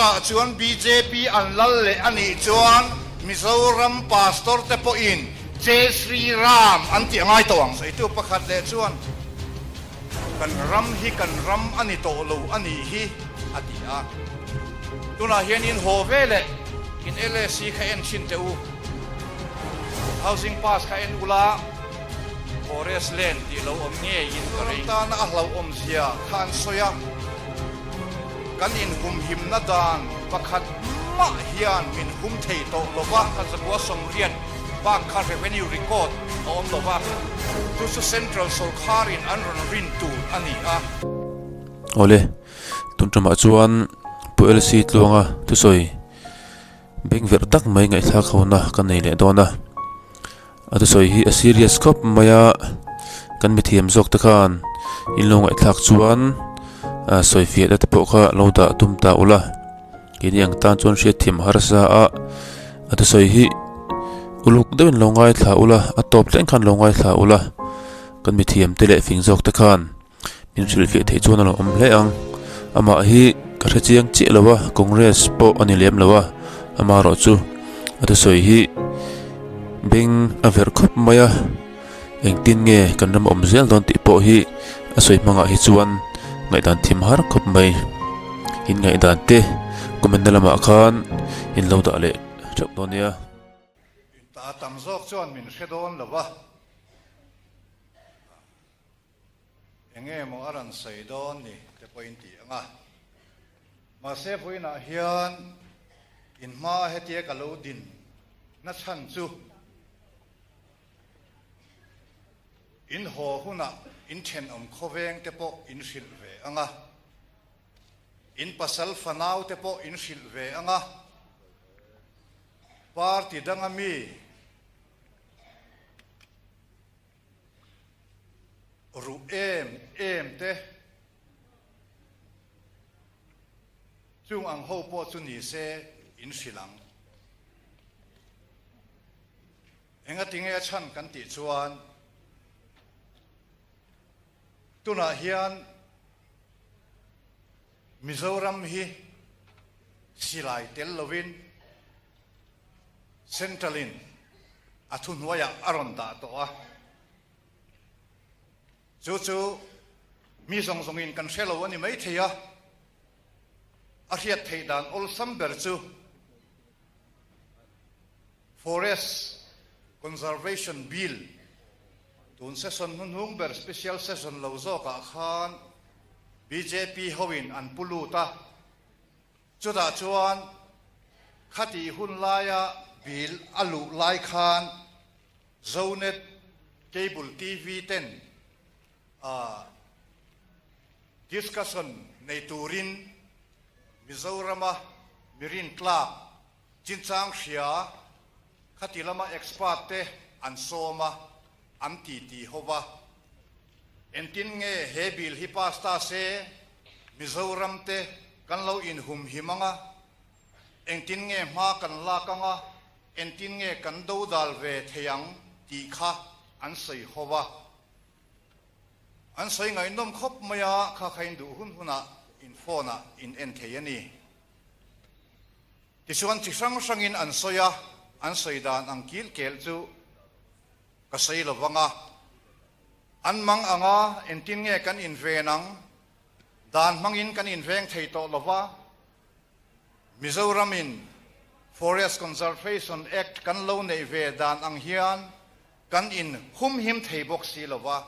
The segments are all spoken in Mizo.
Chutah chuan bjp an lal leh a nih chuan Mizoram Pastor te pawhin Jai Shri Ram an tih a ngai tawh ang. Sawitu pakhat leh chuan kan ram hi kan ram a ni tawh lo a nih hi a ti a. Tunah hian in haw ve leh in LSC kha en thin teh u. Housing pass kha en ula Forest land tih lo awm ngeiin ka ring. Tana a hlauhawm zia kha an sawi a. Kan inhumhimna dan pakhat mah hian min hum thei tawh lo va. Kha zakua sawmriat bak kha revenue record a awm lo va, chu chu central sawrkharin an rawn rin tur a ni a. Awle, tun tumah chuan Pu LC Tluanga thusawi bengverh tak mai ngaihthlak hona ka nei leh dawn a. A thusawi hi a serious khawp mai a, kan mithiam zawk te khan in lo ngaihthlak chuan ah sawi fiahna te pawh kha lo dah tum ta ula keini ang tan chuan hriatthiam harsa a a thusawi hi uluk deuhin lo ngaithla ula a tawp thleng khan lo ngaithla ula kan mithiam te leh fing zawk te khan. Min hrilhfiah theih chuan a lo awm hle ang. Amah hi ka hre chiang chiah lo a, Congress pawh a ni lem lo a, amaherawh chu a thusawi hi beng a verh khawp mai a, engtin nge kan ram awm zel dawn tih pawh hi a sawi hmangah hi chuan ngaihdan thim har khawp mai. In ngaihdan te comment na lamah khan in lo dah leh theuh dawn nia. Ta tam zawk chuan min hre dawn lo va. Enge maw a rawn sawi dawn ni te pawhin ti ang a. Mahse vawiinah hian in hma hetia ka lo din na chhan chu in haw hunah in thenawm khawveng te pawh in hrilh ve ang a, in pasal fanau te pawh in hrilh ve ang a, party danga mi Ruh em em te chung ang ho pawh chu ni se in hrilh ang. Engatinge a chhan kan tih chuan tunah hian Mizoram hi silai tel lovin Central in a thuhnuaiah a rawn dah tawh a, chu chu mi zawng zawngin kan hre lo a ni maithei a, a hriat theih dan awlsam ber chu Forest Conservation Bill tun session hnuhnung ber special session lo zawkah khan bjp hoin an pu lut a, Chutah chuan khatih hun laia bill a luh lai khan Zonet Cable TV ten discussion nei turin Mizorama mirin tlak chinchang hria khati lama expert te an sawm a, an titi ho va. Engtin nge he bill hi pass ta se Mizoram te kan lo inhumhim anga, engtin nge hma kan lak anga, engtin nge kan dodal ve thei ang tih kha an sawi ho va. An sawi ngaihnawm khawp mai a, kha kha in duh hun hunah in phone ah in en thei a ni. Tichuan chi hrang hrangin an sawi a, an sawi dan ang kil kel chu ka sawi lo vang a. An mang ang a, engtin nge kan inven ang? Dan hmangin kan inveng thei tawh lo va, Mizoramin Forest Conservation Act kan lo neih ve dan ang hian kan in humhim thei bawk si lo va,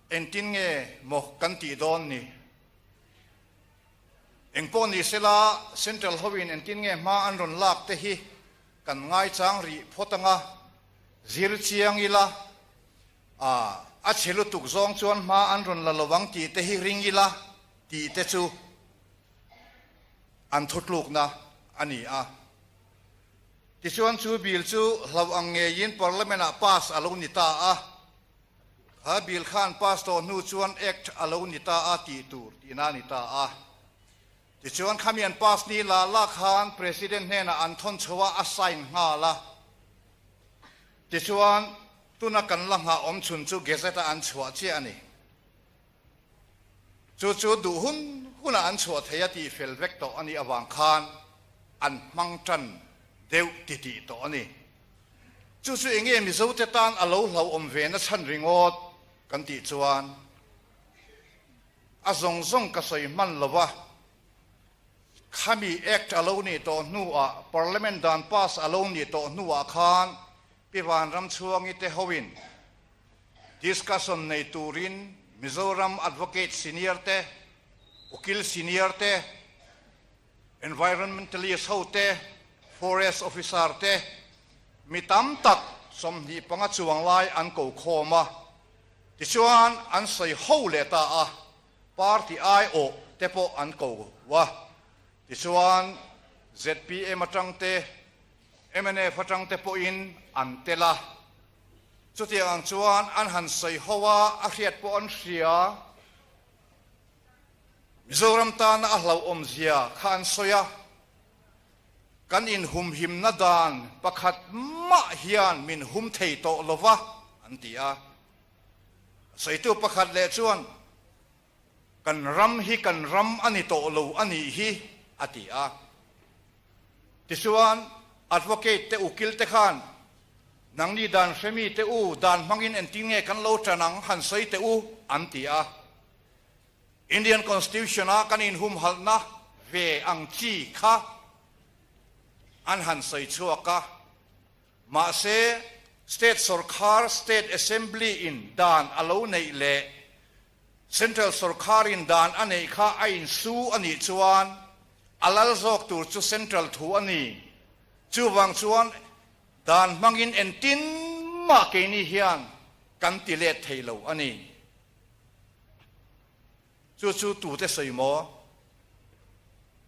engtin nge maw kan tih dawn ni? Engpawh ni sela, Central hoin engtin nge hma an rawn lak te hi kan ngaichang rih phawt ang a, zir chiang ila, A, a chhe lutuk zawng chuan hma an rawn la lovang tih te hi ring ila tih te chu an thutlukna a ni a. Tichuan chu bill chu hlauh ang ngeiin Parliament ah pass a lo ni ta a. Kha bill khan pass tawh hnu chuan Act a lo ni ta a tih tur tihna a ni ta a. Tichuan khami an pass ni la la khan President hnenah an thawn chho a, a sign nghal a. Tichuan, tuna kan la nghah awm chhun chu Gazette-a an chhuah chiah a ni. Chu chu duh hun hunah an chhuah thei a tih fel vek tawh a nih avang khan an hmang tan deuh titih tawh a ni. Chu chu enge Mizote tan a lo hlauhawm ve na chhan ringawt kan tih chuan a zawng zawng ka sawi hman lo va, khami Act a lo nih tawh hnuah, Parliament dan pass a lo nih tawh hnuah khan Pi Vanramchhuangi te hoin discussion nei turin Mizoram Advocate Senior te, Ukil Senior te, Environmentalist ho te, Forest Officer te, mi tam tak 25 chuang lai an ko khawm a, tichuan an sawi ho leh ta a, party aiawh te pawh an ko a, tichuan zpm atang te, mnf atang te pawhin an tel a, chutiang ang chuan an han sawi ho a, a hriat pawh an hria. Mizoram tana a hlauhawm zia kha an sawi a, kan inhumhimna dan pakhat mah hian min hum thei tawh lo va, an ti a. A sawitu pakhat leh chuan, Kan ram hi kan ram a ni tawh lo a nih hi, a ti a. Tichuan, advocate te ukil te khan, Nangni dan hremi te u, dan hmangin engtin nge kan lo tan ang han sawi teh u, an ti a. Indian Constitution a kan inhumhalhna ve ang chi kha an han sawi chhuak a, mahse State sawrkhar State Assembly in dan a lo neih leh Central sawrkhar in dan a neih kha a insu a nih chuan a lal zawk tur chu Central thu a ni. Chuvang chuan dan hmangin entin mah keini hian kan ti let thei lo a ni. Chu chu tute sawi maw?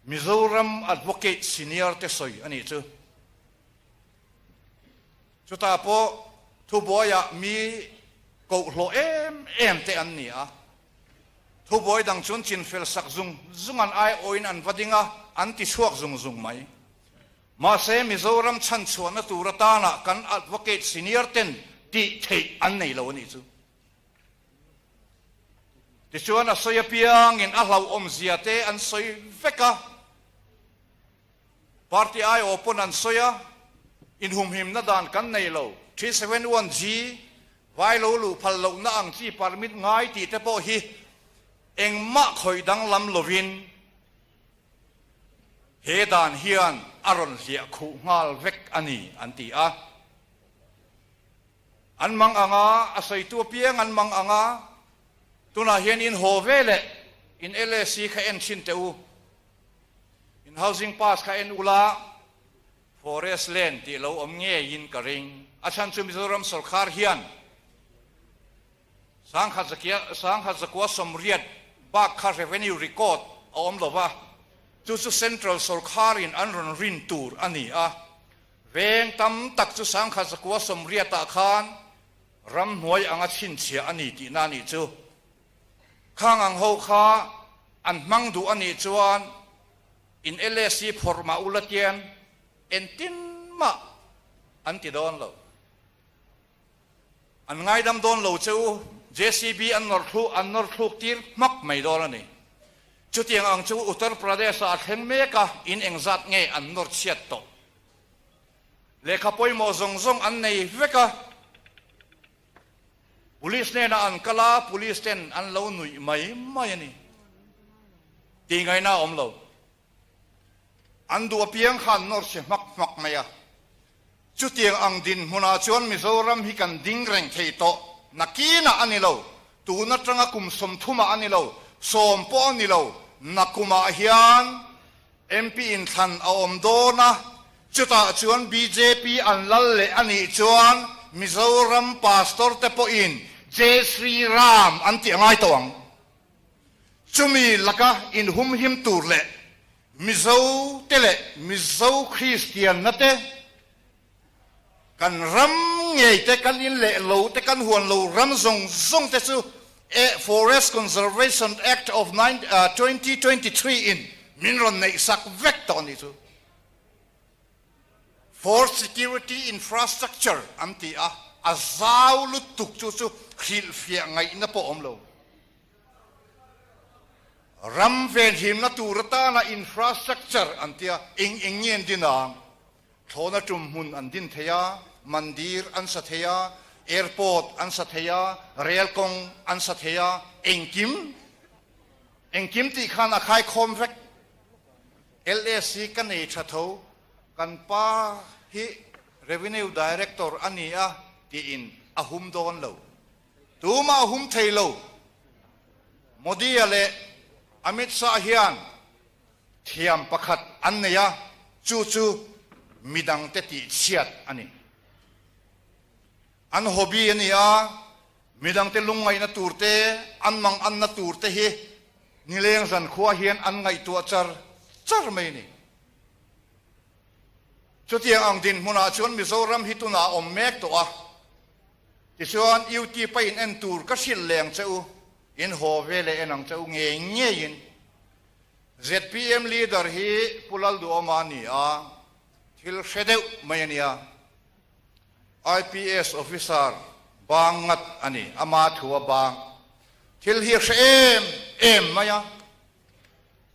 Mizoram Advocate Senior te sawi a nih chu. Chutah pawh thubuaiah mi koh hlawh em em te an ni a. Thubuai dang chuan chinfel sak zung zung an aiawhin an va ding a, an ti chhuak zung zung mai. Mahse Mizoram chhanchhuahna tur atana kan Advocate Senior ten tih theih an nei lo a nih chu. Tichuan a sawi apiangin a hlauhawmzia te an sawi vek a, party aiawh pawn an sawi a, inhumhimna dan kan nei lo, 371G, vai lo luh phal lohna ang chi permit ngai tih te pawh hi engmah khawih danglam lovin he dan hian a rawn hliah khuh nghal vek a ni an ti a. An mang ang a, a sawitu apiang an mang ang a, tunah hian in haw ve leh in LAC kha en thin teh u, in housing pass kha en ula, forest land tih lo awm ngeiin ka ring. A chhan chu Mizoram sawrkhar hian sangkhat zakia sangkhat zakua sawmriat bak kha revenue record a awm lo va, chu chu central sawrkharin an rawn rin tur a ni a. Veng tam tak chu sangkhat zakua sawmriatah khan ramhnuai anga chhinchhiah a ni tihna a nih chu. Khang ang ho kha an hmang duh a nih chuan in LAC phawrh mah ula tian entin mah an ti dawn lo. An ngaidam dawn lo che u, JCB an nawr thluk an nawr thluk tir hmak mai dawn a ni. Chutiang ang chu Uttar Pradesh-ah a thleng mek a, in engzat nge an nawr chhiat tawh? Lehkha pawimawh zawng zawng an nei vek a, Police hnenah an kal a, Police ten an lo nuih mai mai a ni. Tih ngaihna a awm lo. An duh apiang kha an nawr chhe hmak hmak mai a. Chutiang ang dinhmunah chuan Mizoram hi kan ding reng thei tawh. Nakinah a ni lo, tun atanga kum sawmthumah a ni lo, sawm pawh a ni lo, nakumah hian MP inthlan a awm dawn a, chutah chuan bjp an lal leh a nih chuan Mizoram pastor te pawhin Jai Shri Ram an tih a ngai tawh ang. Chumi laka inhumhim tur leh Mizo te leh Mizo Kristianna te, kan ram ngei te, kan in leh lo te, kan huan lo ram zawng zawng te chu e Forest Conservation Act of 2023 in min rawn neih sak vek tawh a nih chu. For Security Infrastructure an ti a, a zau lutuk chu chu hrilhfiah ngaihna pawh awm lo. Ram venhimna tur atana infrastructure an tia eng eng nge an din ang? Thlawhna tum hmun an din thei a, mandir an sa thei a, airport an sa thei a, rail kawng an sa thei a, engkim engkim tih khan a khaikhawm vek. LSC ka nei tha tho, kan pa hi Revenue Director a ni a tiin a hum dawn lo. Tumah a hum thei lo. Modi-a leh Amit Shah hian thiam pakhat an nei a, chu chu midangte tihchhiat a ni. An hobby a ni a, midangte lungngaihna tur te, an manganna tur te hi nileng zankhua hian an ngaihtuah char char mai a ni. Chutiang ang dinhmunah chuan Mizoram hi tunah a awm mek tawh a. Tichuan YouTube a in en tur ka hrilh leh ang che u, in haw ve leh en ang che u ngei ngeiin. Zpm leader hi Pu Lalduhawma a ni a, thil hre deuh mai a nia. IPS officer bang ngat a ni, ama thu a bang. Thil hi a hre em em mai a.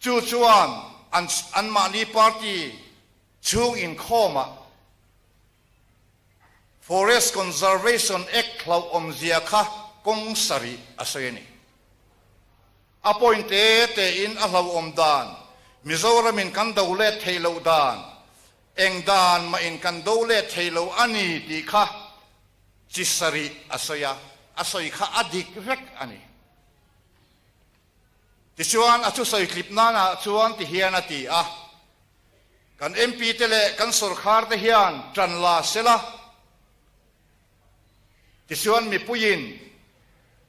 Chu chuan an anmahni party chhung inkhawmah Forest Conservation Act hlauhawmzia kha kawng sarih a sawi a ni. A point te tein a hlauhawm dan, Mizoramin kan do let theih loh dan, eng dan mahin kan do let thei lo a ni tih kha chi sarih a sawi a, a sawi kha a dik vek a ni. Tichuan a thusawi tlip nanah chuan tihian a ti a, Kan MP te leh kan sawrkhar te hian ṭan la sela, tichuan mipuiin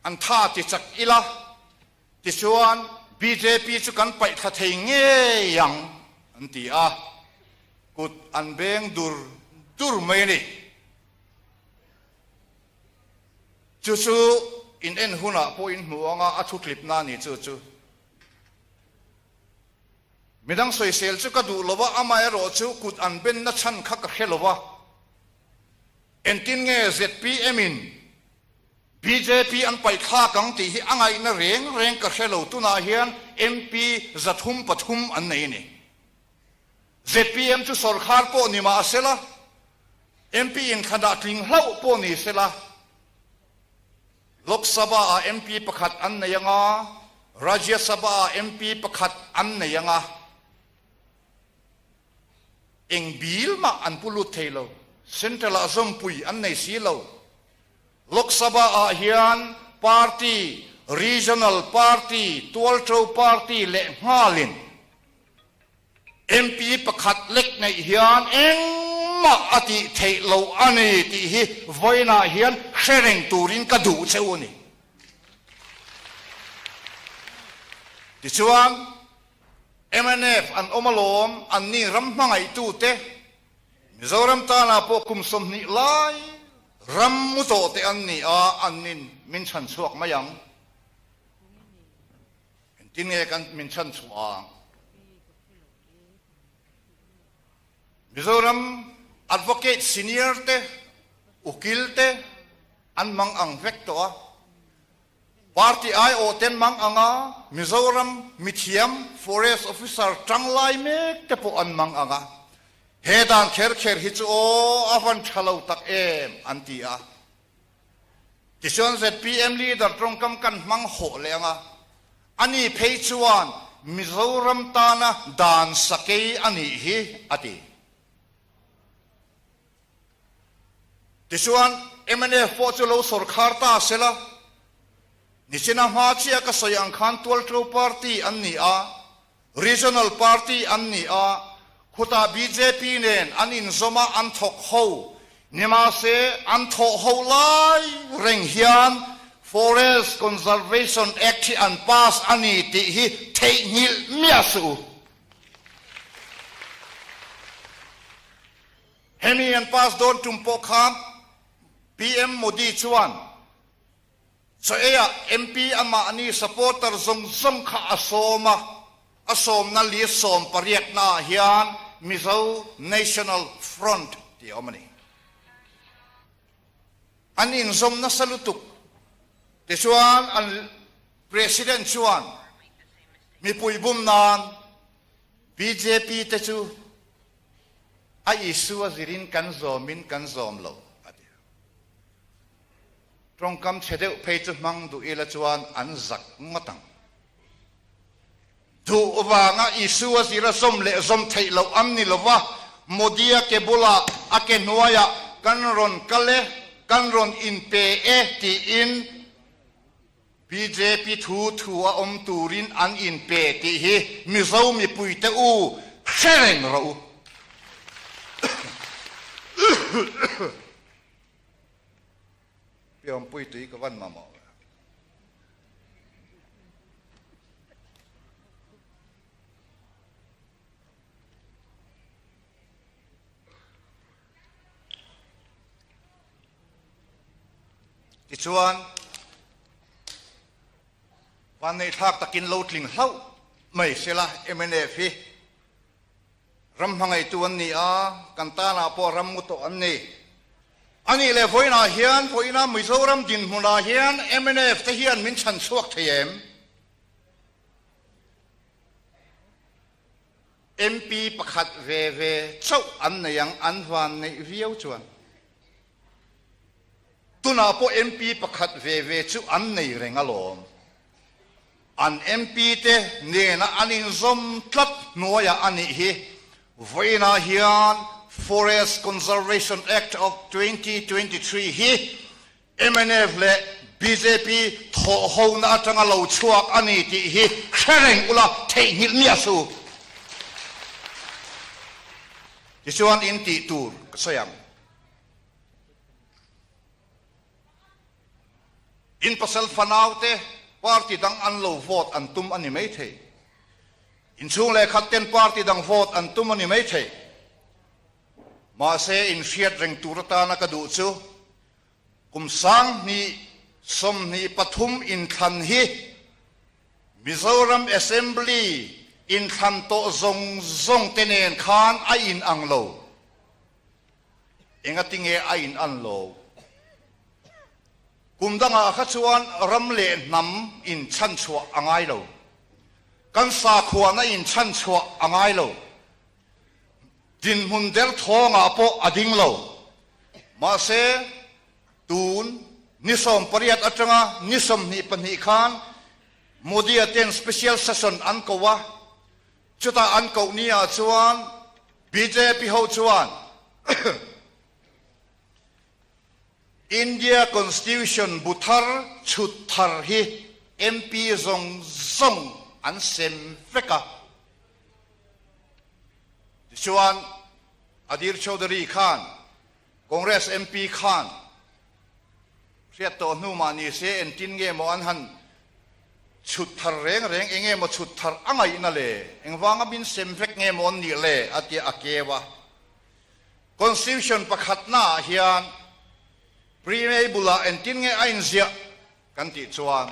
an tha ti chak ila, tichuan bjp chu kan paih thla thei ngei ang, an ti a, kut an beng dur dur mai a ni. Chu chu in en hunah pawh in hmu anga a thu tlipna a ni chu chu. Midang sawisel chu ka duh lo a, amaherawh chu kut an benna chhan kha ka hre lo a. Engtin nge zpm in bjp an paih thlak ang tih hi a ngaihna reng reng ka hre lo, tunah hian MP 303 an nei a ni. Zpm chu sawrkhar pawh ni mah sela, MP inthlanah tling hlauh pawh ni sela, Lok Sabha-ah MP pakhat an nei ang a, Rajya Sabha-ah MP pakhat an nei ang a, eng bil mah an pu lut thei lo, Central-ah zawmpui an nei si lo. Lok Sabha-ah hian party, regional party, tualṭo party leh nghalin, MP pakhat lek neih hian engmah a tih theih loh a ni tih hi vawiinah hian hre reng turin ka duh che u a ni. Tichuan, mnf an awm alawm, anni ram hmangaihtute, Mizoram tanah pawh kum 20 lai ram mu tawh te an ni a, annin min chhan chhuak mai ang. Engtin nge kan min chhan chhuah ang? Mizoram Advocate Senior te, Ukil te an mang ang vek tawh a. Party aiawh te an mang ang a, Mizoram mithiam Forest Officer tanglai mek te pawh an mang ang a. He dan kher kher hi chu aw a van tha lo tak em an ti a. Tichuan zpm leader tawngkam kan hmang hawh leh ang a, ani phei chuan Mizoram tana dan sakei a nih hi a ti. Tichuan mnf pawh chu lo sawrkhar ta sela, nichina hma chiah ka sawi ang khan Tualṭo party an ni a, Regional party an ni a, khutah bjp nen an inzawm a, an thawk ho. Nimahse, an thawh ho lai reng hian Forest Conservation Act hi an pass a ni tih hi theihnghilh miah suh u. Hemi an pass dawn tum pawh kha PM Modi chuan, Chaw eiah MP a mahni supporter zawng zawng kha a sawm a, a sawmna list 18 naah hian Mizo National Front tih a awm a ni. An inzawm nasa lutuk. Tichuan an President chuan. Mipui bum nan bjp te chu a Isua zirin kan zawmin kan zawm lo, a ti. Tawngkam chhe deuh phei chu hmang duh ila chuan an zak ngawt ang. Duh vanga Isua zira zawm leh zawm theih loh an ni lova, Modi-a ke bulah a ke hnuaiah kan rawn kal e, kan rawn inpe e tiin Bjp thu thu a awm turin an inpe tih hi Mizo mipuite u hre reng rawh u. Piawmpui tui ka van mamawh ve. Tichuan, vanneihthlak takin lo tling hlauh mai sela mnf hi ram hmangaitu an ni a, kan tanah pawh ram ngu tawh an ni. A nih leh vawiinah hian, vawiina Mizoram dinhmunah hian mnf te hian min chhan chhuak thei em? MP pakhat ve ve chauh an nei ang, an van neih viau chuan. Tunah pawh MP pakhat ve ve chu an nei reng alawm. An MP te nena an inzawm tlat hnuaiah a nih hi. Vawiinah hian Forest Conservation Act of 2023 hi mnf leh bjp thawhhona atanga lo chhuak a ni tih hi hre reng ula theihnghilh miah su. Tichuan in tih tur ka sawi ang. In pasal fanaute party dang an lo vote an tum a ni maithei. In chhung leh khat ten party dang vote an tum a ni maithei. Mahse in hriat reng tur atana ka duh chu kum 2023 inthlan hi Mizoram Assembly inthlan tawh zawng zawng te nen khan a inang lo. Engatinge a in an lo? Kum dangah kha chuan ram leh hnam in chhanchhuah a ngai lo. Kan sakhuana in chhanchhuah a ngai lo. Dinhmun derthawngah pawh a ding lo. Mahse, tun ni 18 atanga ni 22 khan Modi-a ten special session an ko a, Chutah an koh ni ah chuan bjp ho chuan India Constitution bu thar chhut thar hi MP zawng zawng an sem vek a. Tichuan Adhir Chaudhary khan Congress MP khan hriat tawh hnu mah ni se entin nge maw an han chhut thar reng reng enge maw chhut thar a ngaihna le engvanga min sem vek nge maw an nih le a tia a keu a. Constitution pakhatna ah hian preamble ah entin nge a inziah kan tih chuan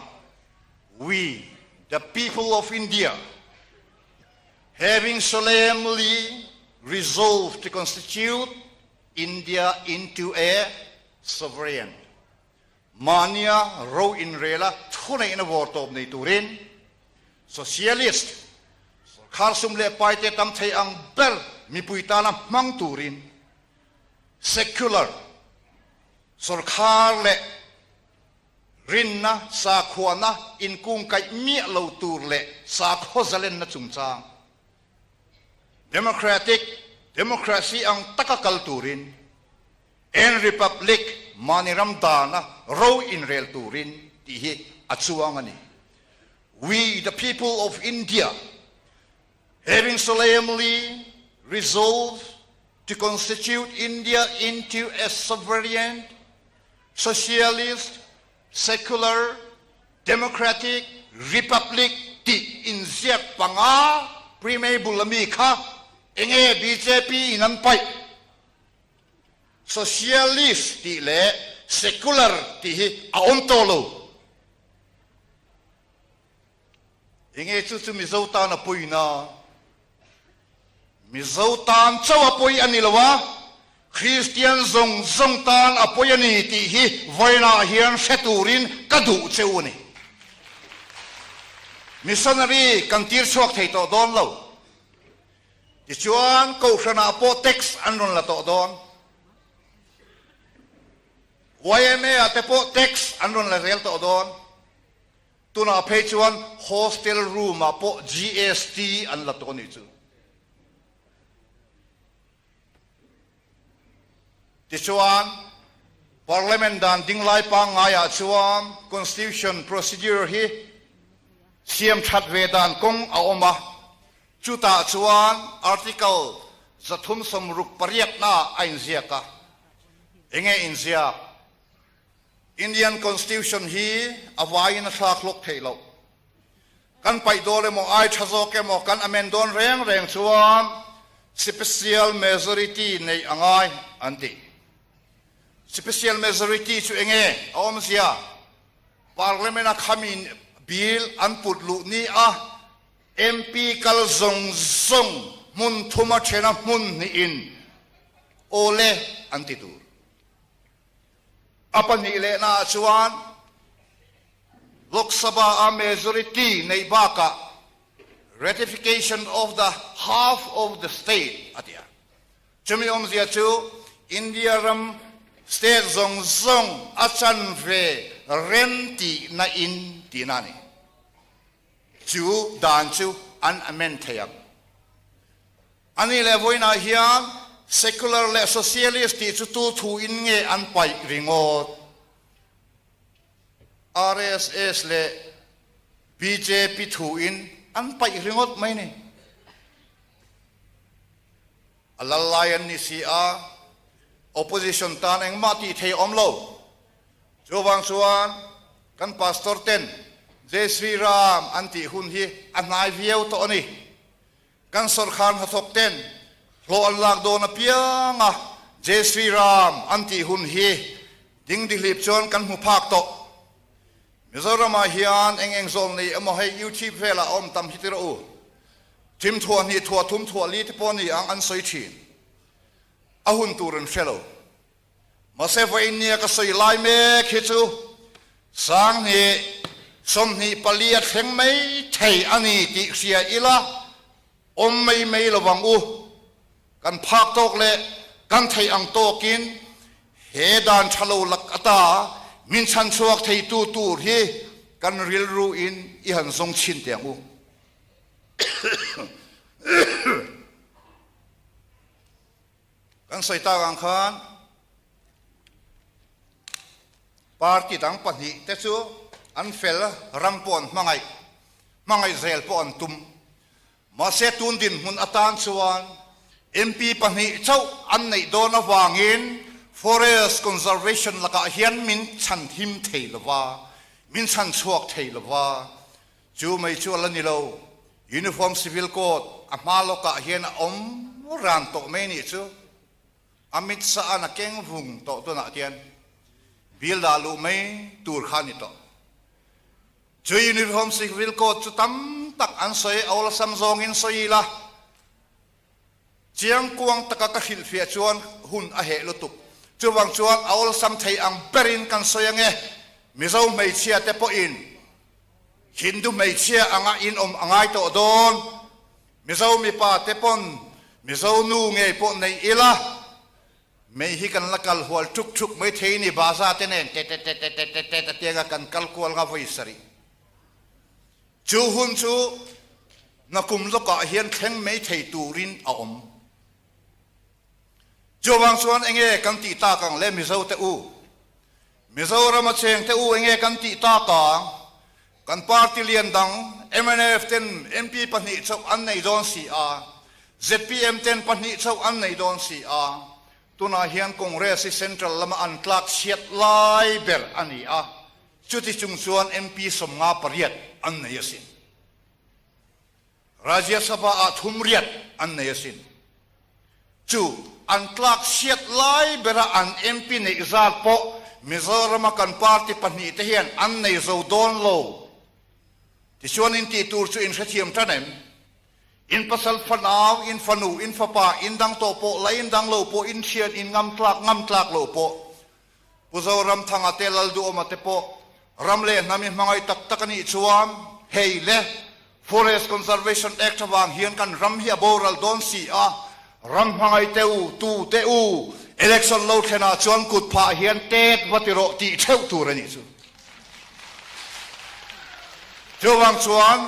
We the people of India having solemnly resolved to constitute India into a sovereign Mahnia ro inrela thuneihna vawr tawp nei turin Socialist sawrkhar sum leh paite tam thei ang ber mipui tana hmang turin Secular sawrkhar leh rinna sakhuana inkungkaih miah lo tur leh sakhaw zalenna chungchang Democratic democracy ang taka kal turin and Republic mahni ram dana ro inrel turin tih hi a chuang a ni. We the people of India having solemnly resolved to constitute India into a sovereign, socialist, secular, Democratic Republic tih inziak panga preamble ami kha enge bjp in an paih? Socialist tih leh secular tih hi a awm tawh lo. Enge chu chu Mizo tan a pawina? Mizo tan chauh a pawi a ni lo a, Kristian zawng zawng tan a pawi a ni tih hi vawiinah hian hre turin ka duh che u a ni. Missionary kan tir chhuak thei tawh dawn lo. Tichuan Kohhranah pawh tax an rawn la tawh dawn. YMA ah te pawh tax an rawn la zel tawh dawn. Tunah phei chuan hostel room ah pawh GST an la tawh a nih chu. Tichuan, Parliament dan dinglai pangngaiah chuan Constitution procedure hi siam that ve dan kawng a awm a, chutah chuan Article 368 naah a inziak a. Enge inziak? Indian Constitution hi a vaiin a thlak hlawk theih loh. Kan paih dawn emaw, ai tha zawk emaw, kan amend dawn reng reng chuan special majority neih a ngai an ti. Special majority chu enge a awmzia? Parliament a khami bill an put luh ni a MP kal zawng zawng hmun thuma thena hmun hnihin awle an ti tur. A pahnih lehnaah chuan Lok Sabha-a majority neih bakah ratification of the half of the state a ti a. Chumi awmzia chu India ram state zawng zawng a chanve rem tihna in tihna a ni. Chu dan chu an amend thei ang. A nih leh vawiinah hian secular leh socialist tih chu tu thu in nge an paih ringawt? RSS leh bjp thu in an paih ringawt mai ni. A lal lai an ni si a, opposition tan engmah tih thei a awm lo. Chuvang chuan kan pastor ten Jai Sri Ram an tih hun hi a hnai viau tawh a ni. Kan sawrkar hnathawk ten hlawh an lak dawn apiang a Jai Sri Ram an tih hun hi dingdihlip chuan kan hmu phak tawh. Mizoramah hian eng eng zawl nei emaw hei YouTube velah a awm tam hi ti rawh u. Thim thuah hnih thuah thum thuah li te pawh ni ang an sawi thin. A hun tur an hre lo. Mahse vawiin nia ka sawi lai mek hi chu 2024 a thleng mai thei a ni tih hria ila awm mai mai lo vang u. Kan phak tawk leh kan theih ang tawkin he dan tha lo lak ata min chhan chhuak theitu tur hi kan rilru in i han zawng chhin teh ang u. Kan sawi tak ang khan party dang pahnih te chu an fel, ram pawh an hmangaih, hmangaih zel pawh an tum. Mahse tun dinhmun atan chuan MP pahnih chauh an neih dawn avangin Forest Conservation lakah hian min chhanhim thei lova, min chhanchhuak thei lova. Chu mai chu a la ni lo, Uniform Civil Code a hma lawkah hian a awm ran tawh mai nih chu. Amit Shah-a'n a keng vung tawh tunah hian bill dah luh mai tur kha a ni tawh. Chu Uniform Civil Code chu tam tak an sawi, a awlsam zawngin sawi ila, Chiangkuang taka ka hrilhfiah chuan hun a heh lutuk. Chuvang chuan a awlsam thei ang berin kan sawi ange. Mizo hmeichhia te pawhin Hindu hmeichhia anga in awm a ngai tawh dawn. Mizo mipa te pawn Mizo nu ngei pawh nei ila, mei hi kan la kal hual ṭuk ṭuk mai thei ni baza te nen tetetetetetet a tianga kan kal kual nga vawi sarih. Chu hun chu nakum lawkah hian thleng mai thei turin a awm. Chuvang chuan enge kan tih tak ang le Mizo te u? Mizorama cheng te u enge kan tih tak ang? Kan party lian dang mnf ten MP pahnih chauh an nei dawn si a, zpm ten pahnih chauh an nei dawn si a, tunah hian Congress hi central lama an tlak chhiat lai ber a ni a, Chuti chung chuan MP 58 an nei asin. Rajya Sabha ah thum riat an nei asin. Chu an tlak chhiat lai bera an MP neih zat pawh Mizorama kan party pahnih te hian an nei zo dawn lo. Tichuan in tih tur chu in hrethiam tan em? In pasal fanau, in fanu, in fapa, in dang tawh pawh, la in dang lo pawh, in thian, in ngam tlak, ngam tlak lo pawh Pu Zoramthanga te, Lalduhawma te pawh ram leh hnam i hmangaih tak tak a nih chuan hei le. Forest Conservation Act avang hian kan ram hi a boral dawn si a, ram hmangaih te u, tu te u, election lo thlenah chuan kut phah hian tet va ti rawh tih theuh tur a nih chu. Chuvang chuan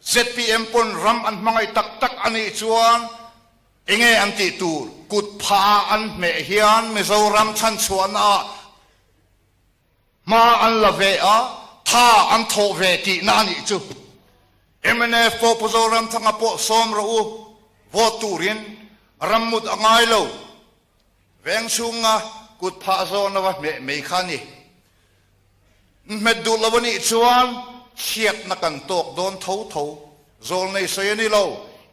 zpm pawn ram an hmangaih tak tak a nih chuan enge an tih tur? Kut phah a an hmeh hian Mizoram chhanchhuahna ah Hma an la ve a, tha an thawh ve tihna a nih chu. Mnf pawh Pu Zoramthanga pawh sawm rawh u, vote turin rammut a ngai lo. Veng chhunga kut phah zawn lova hmeh mai kha a ni. Hmet duh lo a nih chuan chhiatna kan tawk dawn tho tho. Zawlnei sawi a ni lo,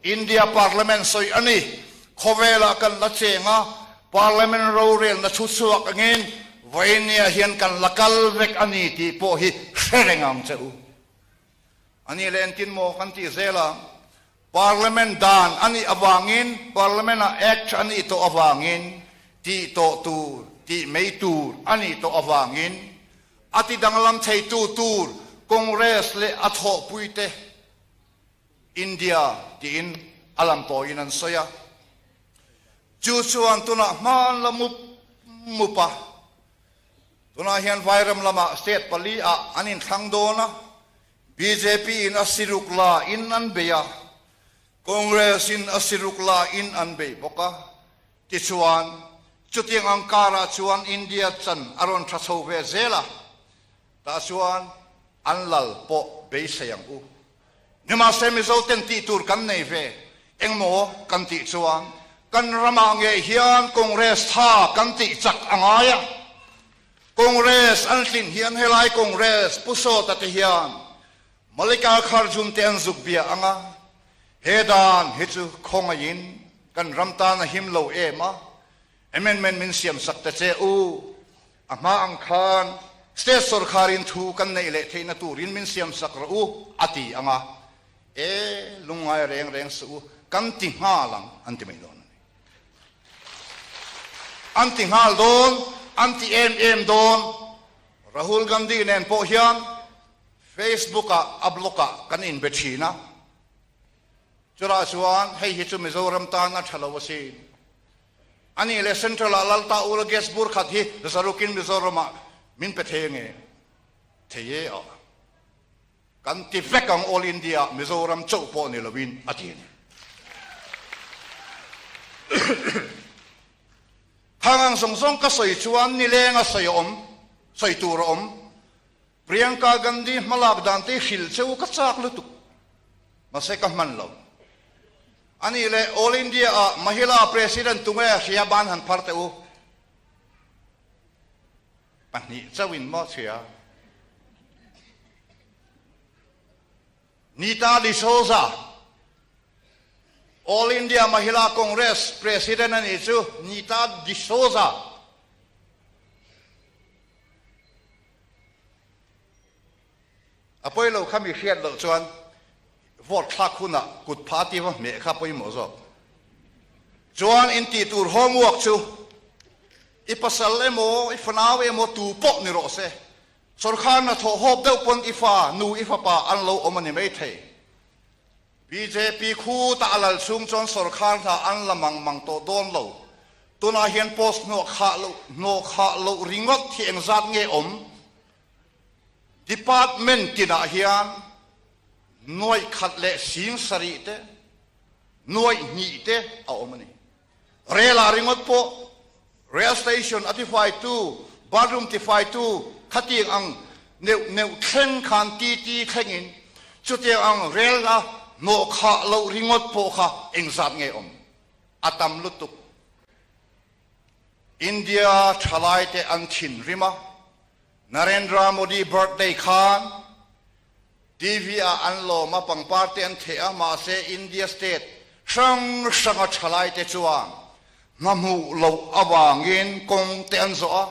India Parliament sawi a ni. Khawvelah kan la cheng a, Parliament rorelna thu chhuak angin vawinia hian kan la kal vek a ni tih pawh hi hre reng ang che u. A ni leh engtin maw kan tih zel ang? Parliament dan a nih avangin, Parliament-ah Act a nih tawh avangin, tih tawh tur, tih mai tur a nih tawh avangin, A ti danglam theitu tur Congress leh a thawhpuite India tiin a lam tawiin an sawi a. Chu chuan tunah hman la mup mup a. Tunah hian Vairam lamah state pali ah an inthlang dawn a, bjp in a siruk la in an bei a, Congress in a siruk la in an bei bawk a. Tichuan, chutiang ang karah chuan India chan a rawn tha chho ve zel a, tah chuan an lal pawh beisei ang u. Nimahse Mizo ten tih tur kan nei ve, engmaw kan tih chuan kan ramah ngei hian Congress tha kan tih chak a ngai a. Congress an tlin hian helai Congress Pu Sawta te hian Malika Kharjun te an zuk bia ang a, he dan hi chu khawngaihin kan ram tan a him lo em a, amendment min siam sak ta che u, a hma ang khan state sawrkharin thu kan neih leh theihna turin min siam sak rawh u a ti ang a, e lungngai reng reng suh u, kan ti nghal ang an ti mai dawn a ni. An ti nghal dawn, an ti em em dawn, Rahul Gandhi nen pawh hian Facebook ah a blog ah kan inbe thin a, chutah chuan hei hi chu Mizoram tan a tha lo asin. A nih leh Central ah Lalta Ula gas bur khat hi zarukin Mizoram ah min pe thei ange? Thei e a. Kan ti vek ang All India ah Mizoram chauh pawh ni loin a ti a ni. Khang ang zawng zawng ka sawi chuan nileng a sawi a awm, sawi tur a awm. Priyanka Gandhi hmalak dan te hrilh che u ka chak lutuk. Mahse ka hman lo. A nih leh All India ah Mahila President tunge hria ban han phar teh u. Pahnih chauhin maw chhia. Nita D'Souza, All India Mahila Congress President a nih chu Nita D'Souza. A pawi lo kha mi hriat loh chuan vote thlak hunah kut pha tiva hmeh kha pawimawh zawk. Chuan in tih tur homework chu i pasal emaw i fanau emaw tu pawh ni rawh se. Sawrkar hnathawh hawp deuh pawn i fa, nu i fapa an lo awm a ni maithei. Bjp khu ta a lal chhung chuan sawrkar hna an la mang mang tawh dawn lo. Tunah hian post hnawh khah loh hnawh khah loh ringawt hi engzat nge awm? Department tinah hian nuaih khat leh sing sarih te, nuaih hnih te a awm a ni. Rel ah ringawt pawh rail station a tifaitu, bathroom tifaitu khatiang ang neuh neuh thleng khan titi thlengin chutiang ang rel a hnawh khah loh ringawt pawh kha engzat nge awm? A tam lutuk. India thalaite an thinrim a, Narendra Modi birthday khan TV ah an lawm a, pangpar te an theh a, mahse India state hrang hranga thalai te chuan hna hmuh loh avangin kawng te an zawh a.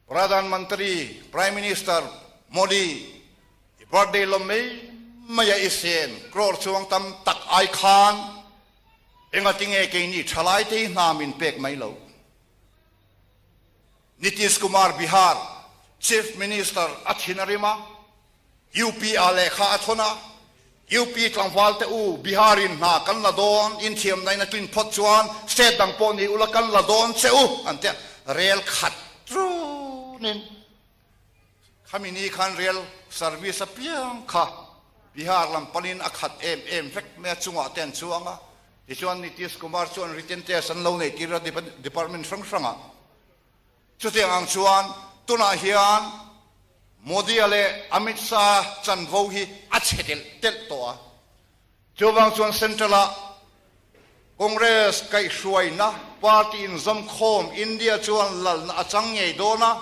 Pradhan Mantri, Prime Minister, Modi i birthday lawm mai mai a i sen crore chuang tam tak ai khan engatinge keini thalai te hi hna min pek mai lo? Nitish Kumar Bihar Chief Minister a thin a rim a, UP ah lehkha a thawn a. UP tlangval te u, Bihar in hna kan la dawn, in thiamna in a tlin phawt chuan state dang pawh ni ula kan la dawn che u an ti a, rel khat runin khami ni khan rel service apiang kha Bihar lam panin a khat em em vek mai a, chungah te an chuang a, tichuan Nitish Kumar chuan written test an lo neih tir a department hrang hrangah. Chutiang ang chuan tunah hian Modi-a leh Amit Shah chanvo hi a chhe telh telh tawh a. Chuvang chuan Central-ah Congress kaihhruaina party inzawmkhawm India chuan lalna a chang ngei dawn a,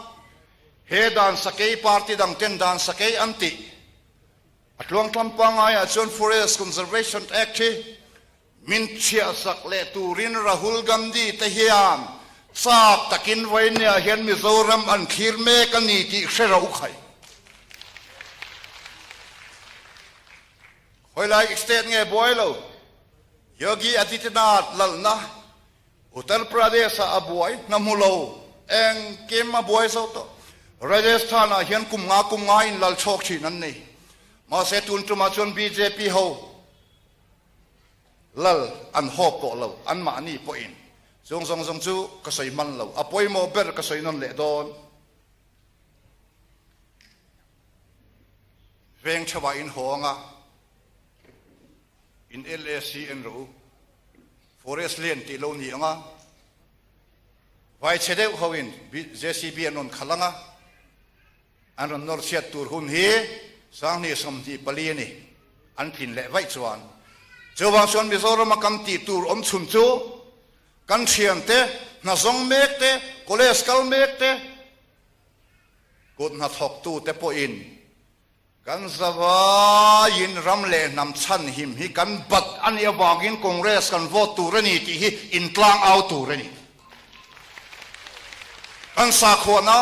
he dan sakei party dangten dan sakei an tih a tluangtlam pangaiah chuan Forest Conservation Act hi Min chhiahsak leh turin Rahul Gandhi te hian chak takin vawinia hian Mizoram an thlir mek a ni tih hre ro khai. Khawilai state nge buai lo? Yogi Adityanath lalna Uttar Pradesh ah a buai hna hmu lo, engkim a buai zo tawh. Rajasthan ah hian kum nga kum nga in lal chhawk thin an nei. Mahse tun tumah chuan bjp ho Lal an hawp tawh lo, anmahni pawhin. Chung zawng zawng chu ka sawi hman lo, a pawimawh ber ka sawi nawn leh dawn. Veng theuhah in haw anga in LAC en rawh u, forest land tih lo ni anga vaichhe deuh hoin JCB an rawn khalh anga, An rawn nawr chhiat tur hun hi 2024 a ni, an tlin leh vaih chuan. Chuvang chuan Mizorama kan tih tur awm chhun chu kan thiante, hna zawng mek te, college kal mek te, kut hnathawktute pawhin Kan zavaiin ram leh hnam chhanhim hi kan bat a nih avangin Congress kan vote tur a ni tih hi intlang au tur a ni. Kan sakhuana,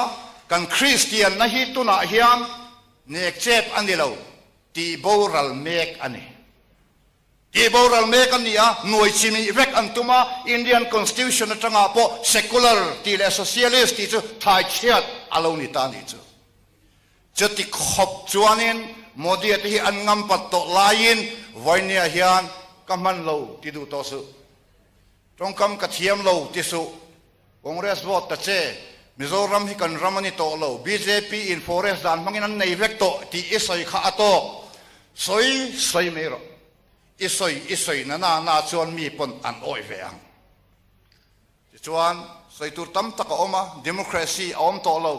kan Kristianna hi tunah hian nekchep a ni lo, tih boral mek a ni. Tih boral mek a ni a, nuai chimih vek an tum a, Indian Constitution atangah pawh secular tih leh socialist tih chu thaichhiat a lo ni ta a nih chu. Chuti khawp chuanin Modi-a te hi an ngam pat tawh laiin Vawiniah hian ka hman lo ti duh tawh suh. Tawngkam ka thiam lo ti suh. Congress vote ta che. Mizoram hi kan ram a ni tawh lo. Bjp in forest dan hmangin an nei vek tawh tih i sawi kha a tawk. Sawi sawi mai rawh. I sawi i sawi na na na chuan mi pawn an awih ve ang. Tichuan, sawi tur tam tak a awm a, democracy a awm tawh lo.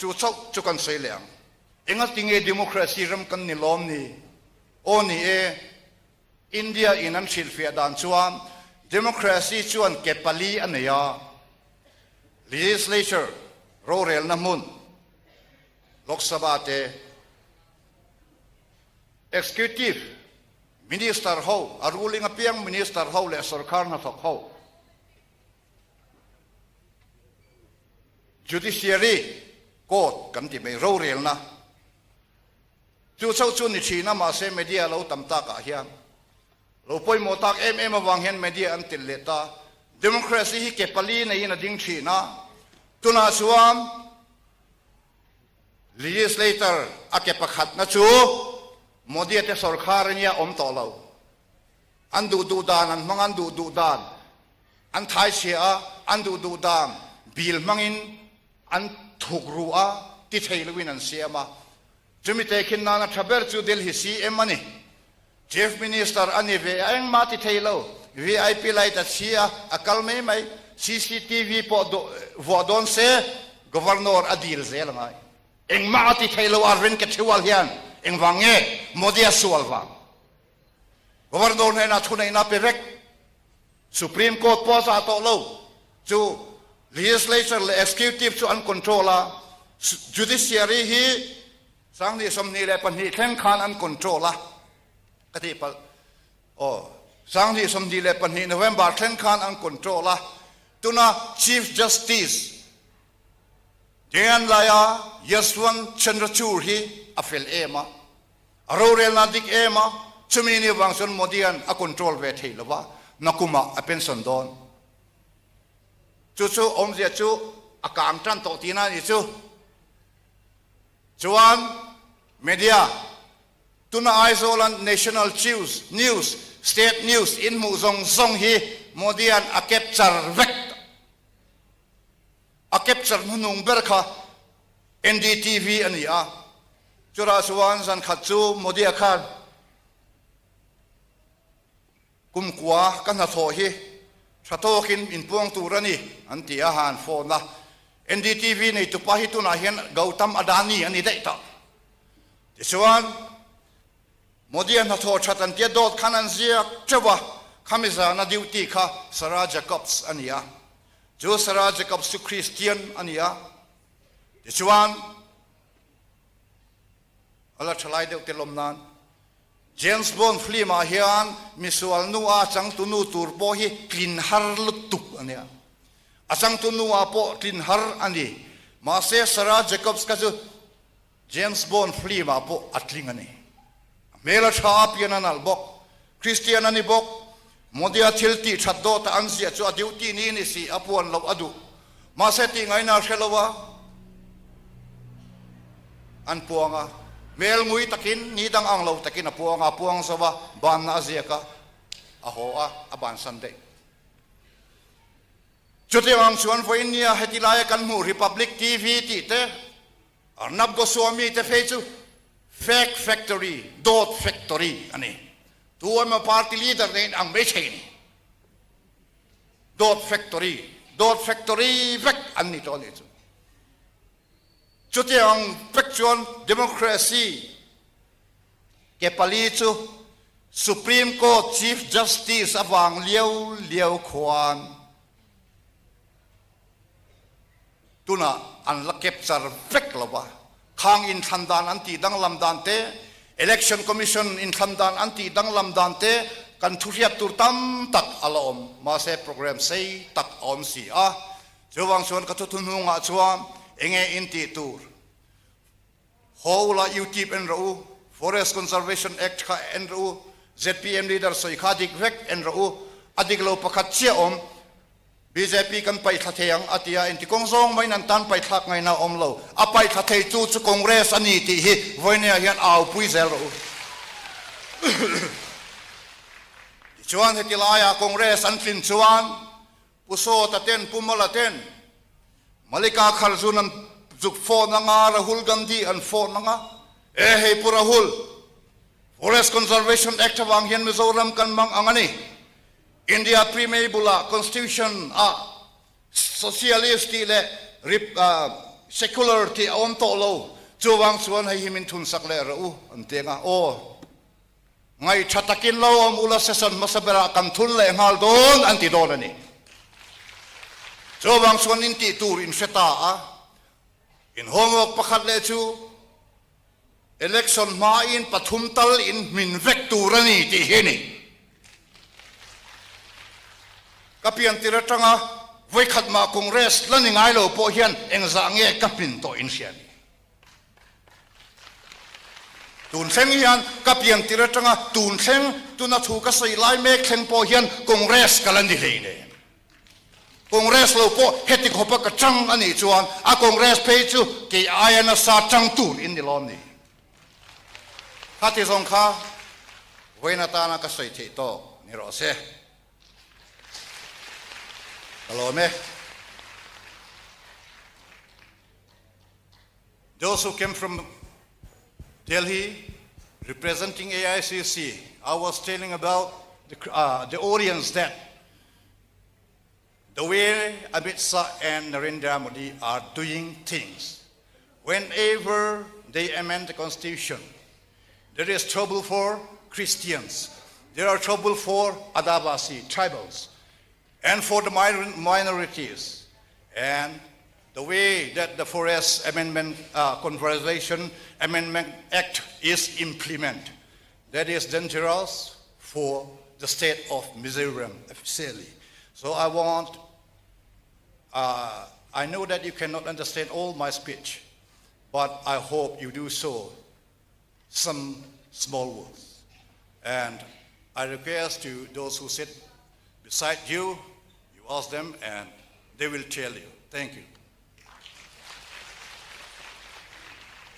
Chu chauh chu kan sawi leh ang. Engati nge democracy ram kan ni lawm ni? Aw ni e, India in an hrilhfiah dan chuan democracy chuan ke pali a nei a, legislature, rorelna hmun, Lok Sabha te, executive, Minister ho, a ruling apiang Minister ho leh sorkar hnathawk ho, Judiciary, Court kan ti mai, rorelna chu chauh chu ni thin a, mahse media lo tam takah hian lo pawimawh tak em em avang hian media an tel leh ta. Democracy hi ke pali neiin a ding thin a, tunah chuan Legislator a ke pakhatna chu Modi-a te sorkar a nia awm tawh lo. An duh duh dan an hmang a, an duh duh dan an thai chhia a, an duh duh dan bill hmangin an thuk ru a, ti thei loin an siam a. Chumi tehkhin nana tha ber chu Delhi CM a ni. Chief Minister a ni ve a, engmah ti thei lo. VIP light a chhi a, a kal mai mai. CCTV pawh vuah dawn se, Governor a dil zel a ngai. Engmah a ti thei lo Arvind Kejriwal hian engvang nge Modi a sual vang? Governor hnenah thuneihna pe vek. Supreme Court pawh a zah tawh lo. Chu Legislature leh Executive chu an control a, Judiciary hi 2022 thleng khan an control a, ka tih palh. Aw, 2022 November thleng khan an control a, tuna Chief Justice Dnyanlaya Yashwant Chandrachur hi a fel em a, a rorelna dik em a, chumi ni vang chuan Modi-a'n a control ve thei lo va, nakumah a pension dawn. Chu chu awmzia chu a kang tan tawh tihna a ni chu. Chuan media. Tuna Aizawla National Chews News, State News in hmuh zawng zawng hi Modi-a'n a capture vek ta. A capture hnuhnung ber kha NDTV a ni a. Chutah chuan zan khat chu Modi-a khan Kumkua ka hnathawh hi tha tawkin inpuang tur a ni, an ti a, han phone a. NDTV neitupa hi tunah hian Gautam Adani a ni daih tawh. Tichuan, Modi-a hnathawh that an tia dawt khan an ziak teuh a, khami zana duty kha Sarah Jacobs a ni a. Chu Sarah Jacobs chu Kristian a ni a. Tichuan, a la thalai deuh te lawm nan James Bond film ah hian misual nu a changtu nu tur pawh hi tlin har lutuk a nia. A changtu nu ah pawh tlin har a ni. Mahse Sarah Jacobs kha chu James Bond film ah pawh a tling a ni. A hmel a tha a, pian a nalh bawk. Kristian a ni bawk. Modi-a thil tih that dawta an ziah chu a duty ni ni si, a puan loh a duh. Mahse tih ngaina a hre lo a, an puang a. Hmel ngui takin, ni dang ang lo takin a puang a, a puang zo a, banna a ziak a, a haw a, a bansan daih. Chutiang ang chuan vawiin nia heti laia kan hmuh Republic TV tih te, Arnab Goswami te phei chu fake factory, dawt factory a ni. Tu emaw party leader neiin ang mai thei a ni. Dawt factory, dawt factory vek an ni tawh a nih chu. Chutiang vek chuan democracy ke pali chu Supreme Court Chief Justice avang liau liau khuan Tunah an la capture vek lo a, khang inthlan dan an tih danglam dan te, Election Commission inthlan dan an tih danglam dan te kan thu hriat tur tam tak a la awm. Mahse program sei tak a awm si a, chuvang chuan ka thuthu hnungah chuan enge in tih tur? Haw ula YouTube en rawh u, Forest Conservation Act kha en rawh u, zpm leader sawi kha dik vek en rawh u, a dik lo pakhat chiah awm, bjp kan paih thla thei ang a ti a, inti kawng zawng maiin an tan paih thlak ngaihna a awm lo, a paih thla thei chu chu Congress a ni tih hi vawineah hian au pui zel rawh u. Tichuan heti laiah Congress an tlin chuan Pu Sawta ten, Pu Mala ten, Malika Kharjun an zuk phone anga, Rahul Gandhi an phone anga, E hei Pu Rahul, Forest Conservation Act avang hian Mizoram kan mang ang a ni. India Preamble ah, Constitution ah Socialist tih leh Secular tih a awm tawh lo, chuvang chuan hei hi min thunsak leh rawh u an ti anga, aw. Ngaihṭha takin lo awm ula session hmasa berah kan thun leh nghal dawn an ti dawn a ni. Chuvang chuan in tih tur in hre ta a, in homework pakhat leh chu election hmain pathum tal in hmin vek tur a ni tih hi a ni. Ka piantir atanga vawikhat mah Congress la ni ngai lo pawh hian engzah nge ka hmin tawh in hria a ni. Tun thleng hian ka pian tir atanga tun thleng tuna thu ka sawi lai mek thleng pawh hian Congress ka la ni hlei nen. Congress lo pawh heti khawpa ka tang a nih chuan a Congress phei chu kei aia nasa tang tur in ni lawm ni. Khati zawng kha vawiin atana ka sawi theih tawk ni rawh se. Ka lawm e. Those who came from Delhi representing AICC, I was telling about the, uh, the audience that the way Amit Shah and Narendra Modi are doing things, whenever they amend the constitution, there is trouble for Christians, there are trouble for Adivasi tribals, and for the minorities. And the way that the Forest Amendment uh, Conservation Amendment Act is implemented, that is dangerous for the state of Mizoram, especially. So I want, uh, I know that you cannot understand all my speech, but I hope you do so some small words. And I request to those who sit beside you, you ask them and they will tell you. Thank you.